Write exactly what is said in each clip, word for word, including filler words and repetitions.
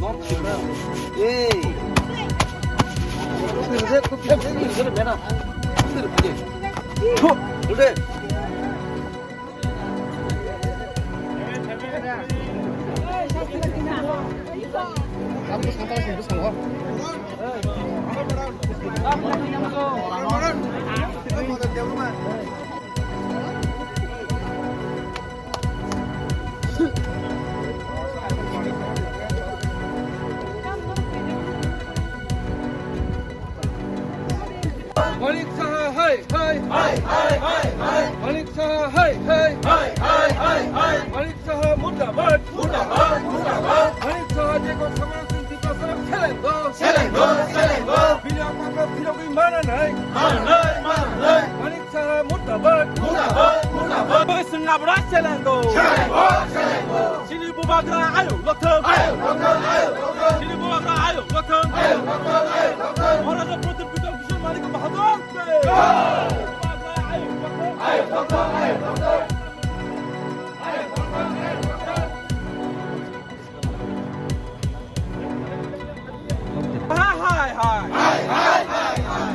Hey. Manik Saha hai hai. Hai, hai, hai, hai, hai. Manik Saha hai hai. Hai, hai, hai, hai. Manik Saha murdabad. Murdabad, murdabad. Manik Saha jekon samara sing Tiprasa selenggo. Selenggo, selenggo. Bini akma kok phirogwi mana nai. Mana nai, mana nai. Manik Saha murdabad. Murdabad, murdabad. Bai sing abra selenggo. Selenggo, selenggo. Chini bubagra ayuk loktham. Ayuk loktham, ayuk loktham. Chini bubagra ayuk loktham. Ayuk loktham, ayuk loktham. Maharaja Pradyut Vikram Kishore Manikya Bahadur ke. Jai. Bubagra ayuk loktham. Ayuk loktham, ayuk loktham. Ayuk loktham, ayuk loktham. Hai, hai, hai.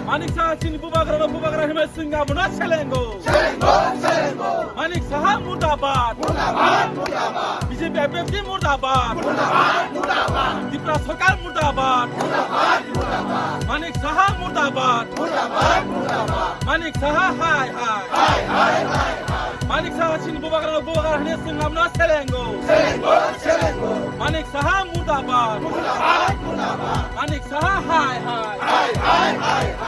Manik Saha chini bubagra no bubagra hwnwi swngna bono selengo. Selengo, selengo. Manik Saha murdabad. Murdabad, murdabad. B J P F F T murdabad. Murdabad, murdabad. Tripura Sarkar murdabad. Murdabad, murdabad. Manik Saha murdabad. Murdabad, murdabad. Manik Saha hai, hai. Hai, hai, hai, hai. Manik Saha chini bubagra no bubagra hwnwi swngna bono selengo. Selengo, selengo. Manik Saha murdabad. Murdabad, murdabad. Manik Saha hai hai. Hai, hai, hai, hai.